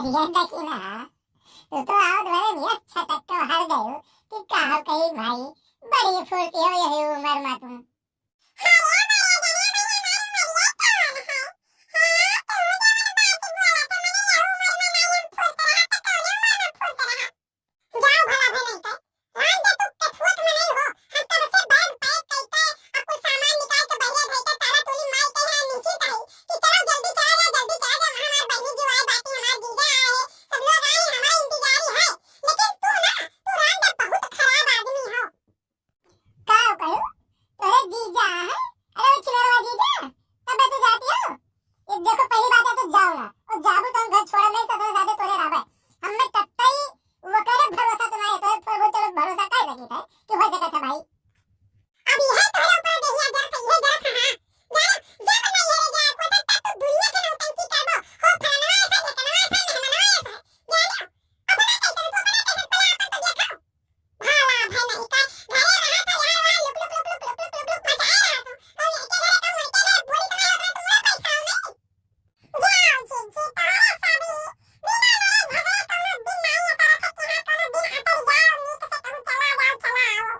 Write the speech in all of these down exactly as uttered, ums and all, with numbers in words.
ये देखी ना, तू तो आवत बारे में अच्छा टक्का हार गयो कि का हो कही भाई, बड़ी फुर्ती हो यही उम्र में तुम। जाओ भला भे नहीं तो, राम दे तू कथुआ के मनई हो, हम तब से बैग पैक कइके, आ कुल सामान निकाल के बहिया धइके ताला तोली माई के यहाँ निश्चित आई कि चलो जल्दी चला जा, जल्दी चला जा, वहाँ हमार बहिनी जी आए बाटी, हमार जीजा आए हैं, सब लोग आए, हमारे इंतजारी है, लेकिन तू ना, तू राम दे बहुत खराब आदमी हो। का कहो? तोरे जीजा है? अरे वो छिनरवा जीजा, तब तो जाती हो। ये देखो, पहली बात है तो जाओ ना, और जाबू तो हम घर छोड़े नहीं, सदा ज्यादा तोरे रहबे। हमें कत्तई वो करे भरोसा तुम्हारे, तोरे पर वो चलो भरोसा कर सकी थे कि हो सके था भाई। अब यह तोरे ऊपर देहिया जरा तो यह जरा था, हाँ। जाना, जब नहीं है जा, को तो तब तो दुनिया के नौटंकी करबो, हो फलानवा ऐसा, ढेकनवा ऐसा, मेहमनवा ऐसा। जाना, अपना कैसे, तू अपना कैसे, पहले अपन तो देखो। भाला भय नहीं कर, घरे रहा था, यहाँ वहाँ लुक, लुक, लुक, लुक, लुक, लुक, लुक, लुक मचाए रहा तू। और लड़के घरे तो लड़के घरे बोली तो नहीं होता, तू ना पैसा हो नहीं। जाओ जीजी, तुम्हारा शादी बिना लड़े झगड़े कौनो दिन नहीं है, तरह के यहाँ कौनो दिन आते जाओ, नीक से कहूँ चला जाओ, चला आओ।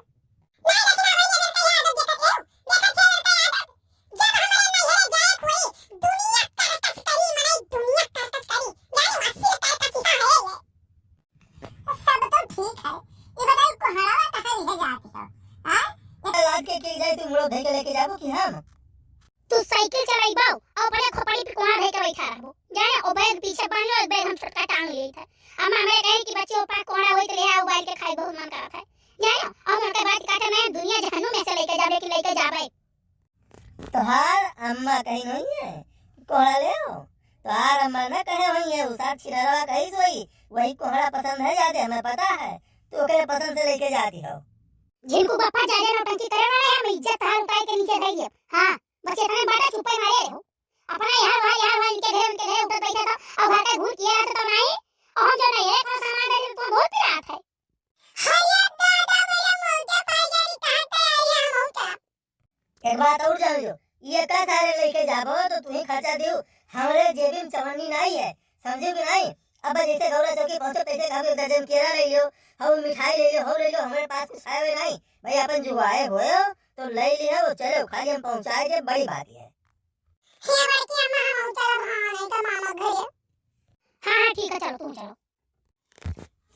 नहीं, लेकिन हमारे नजर का ये आदत देखत हो, देखत हो नजर का ये आदत। जब हमारे नैहरे जाए कोई, दुनिया करकस करी, मने दुनिया करकस करी, जाने वो असली करकस यहाँ है ये। सब तो ठीक है, ये बताइए, कोहड़ावा कहाँ ले जाती हो? हाँ? लाद के के जाए, तू मुड़ो धई के लेके जाबो कि हम? तू साइकिल चलाइबो और अपने खोपड़ी पे कोहड़ा धई के बैठा रहबो, जाने? ओ बैग पीछे बांध लो, बैग हम छोटका टांग लिए था। अम्मा हमें कहे कि बच्चे ऊपर कोहड़ा होइत रहे, उबाल के खाए, बहुत मन करत है, जाने? और उनके बात काटे में दुनिया जहन्नुम में से लेके जाबे कि लेके जाबे। तोहार अम्मा कही नहीं है, कोहड़ा ले आओ। तोहार अम्मा ना कहे हुई है, उसार छिनरवा कही सोई, वही कोहड़ा पसंद है ज्यादा, हमें पता है। तू ओकरे पसंद से लेके जाती हो। झिनकू बप्पा, ज्यादा नौटंकी करे वाला है, हम इज्जत तोहार उतार के नीचे धइले। हाँ, बस इतने बाटा चुप्पे मारे रहो। अपना यहाँ वहाँ, यहाँ वहाँ, इनके घरे, उनके घरे उठत बैठत हो, और घर का घूर किए रहत हो तो नहीं, और हम जो नहीं है, कौन सामान दे दे, तुम बहुत पिरात है। अरे दादा, मेरे मुंह के पाई जारी कहाँ पे आई है, मुंह के? एक बात और जान लो, ये का सारे लेके जाबो तो तू ही खर्चा दियो, हमरे जेबी में चवन्नी नहीं है, समझियो कि नहीं? अब जैसे गौरा चौकी पहुंचो, तैसे कभी एक दर्जन केरा ले लियो, हऊ मिठाई ले लियो, हऊ ले लियो, हमारे पास कुछ है भी नहीं। भाई, अपन जुगाए होयो तो ले लियो, चलो, खाली हम पहुंचाए दे, बड़ी बात है। हे बड़की अम्मा, हम चलब, हाँ, नहीं तो मामा घरे। हाँ, हाँ, ठीक है, चलो, तुम चलो।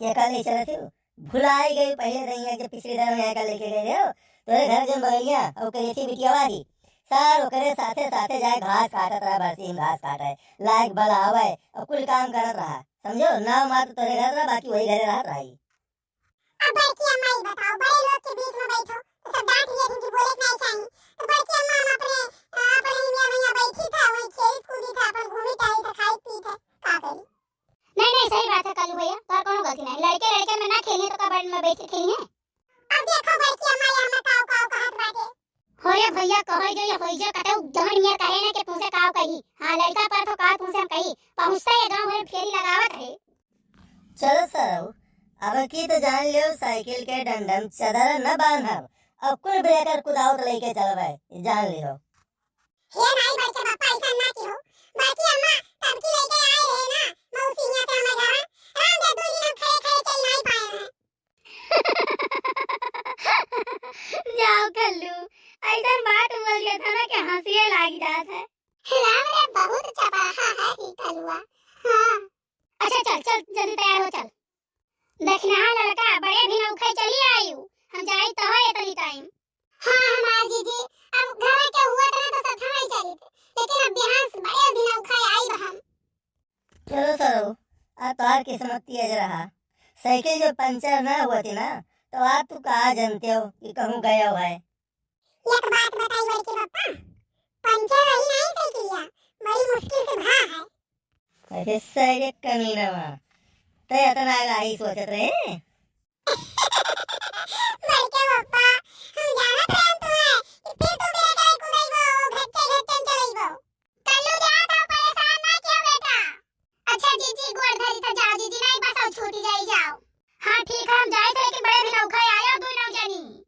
ये का ले चलत हो? भुलाई गई पहले रही, जब पिछली दर में का लेके गए रहे हो, तोरे घर जन बगलिया और करेठी बिटियावा थी, सार ओकरे साथे साथे जाए घास काटत रहा, बरसीम घास काटे, लायक बलावे और कुल काम करत रहा, समझो? नाव मात्र तोरे घर रहा, बाकी वही घरे रहत रही। अब बड़की अम्मा, ई बताओ, बड़े लोग के बीच में बैठो, तो सब डांट दिए थे कि बोले के नहीं चाहिए। तो बड़की अम्मा, हम अपने, अ, अपने मियाँ भैया बैठी था, वहीं खेली कूदी था, अपन घूमी टहली था, खाई पी था, का करी? नहीं, नहीं, सही बात है कल्लू भैया, तोर कोनो गलती नहीं। लड़के, लड़के में ना खेलिए तो कबर्ड में बैठ के खेलिए। अब देखो बड़की अम्मा, ये हमें काव काव कहत बाटे। हो रे भैया, कहो जो ये होई जो कतऊ जवन नियर कहे ना कि तुमसे काव कही। हाँ, लड़का पर तो काव तुमसे हम कही। पहुँचता ये गाँव भर फेरी लगावत है। चलो सरऊ, अब की तो जान लियो, साइकिल के डंडम चदर न बांधब, अब कुल ब्रेकर कुदावत लेके चलबे, जान लियो। हे माई, बड़के बापा, ऐसा ना किहो। बड़की अम्मा तब की लेके आए रहे ना, मौसी हियां से हमारे घर। राम दे, दो दिन हम खड़े खड़े चल नहीं पाए रहे। जाओ कल्लू, ऐसा बात बोल दिया था ना कि हंसिए लाग जात है। राम रे, बहुत चपराहा है ई कलुआ। हाँ। अच्छा चल, चल, जल्दी तैयार हो, चल। देखना लड़का, बड़े भी नौखे चली आयु, हम जाई तो है इतनी टाइम। हाँ, हमार जीजी, अब घर के हुआ तना तो सब हम ही चली थे, लेकिन अब बिहान से बड़े भी नौखे आइब हम। चलो सरो, आ तोहार किस्मत तेज रहा, साइकिल जो पंचर ना हुआ थी ना, तो आज तू कहा जानते हो कि कहूँ गया हुआ है। एक बात बताई बड़के पप्पा, पंचर रही नहीं साइकिलिया, बड़ी मुश्किल से भा है। अरे सारे कमीनवा, तै इतना आगाही सोचत रहे? बड़के पप्पा, हम जानत रहन तुम्हें कि फिर तुम मेरे गले को गई वो, वो घच्चे घच्चे चलई वो। कल्लू जा तो परेशान ना किया बेटा। अच्छा जीजी, गोड़ धरी तो जाओ जीजी, नहीं बस अब छूटी जाई, जाओ। हाँ ठीक है, हम जाए थे, लेकिन बड़े भी नौखा आया, दो नौ जनी।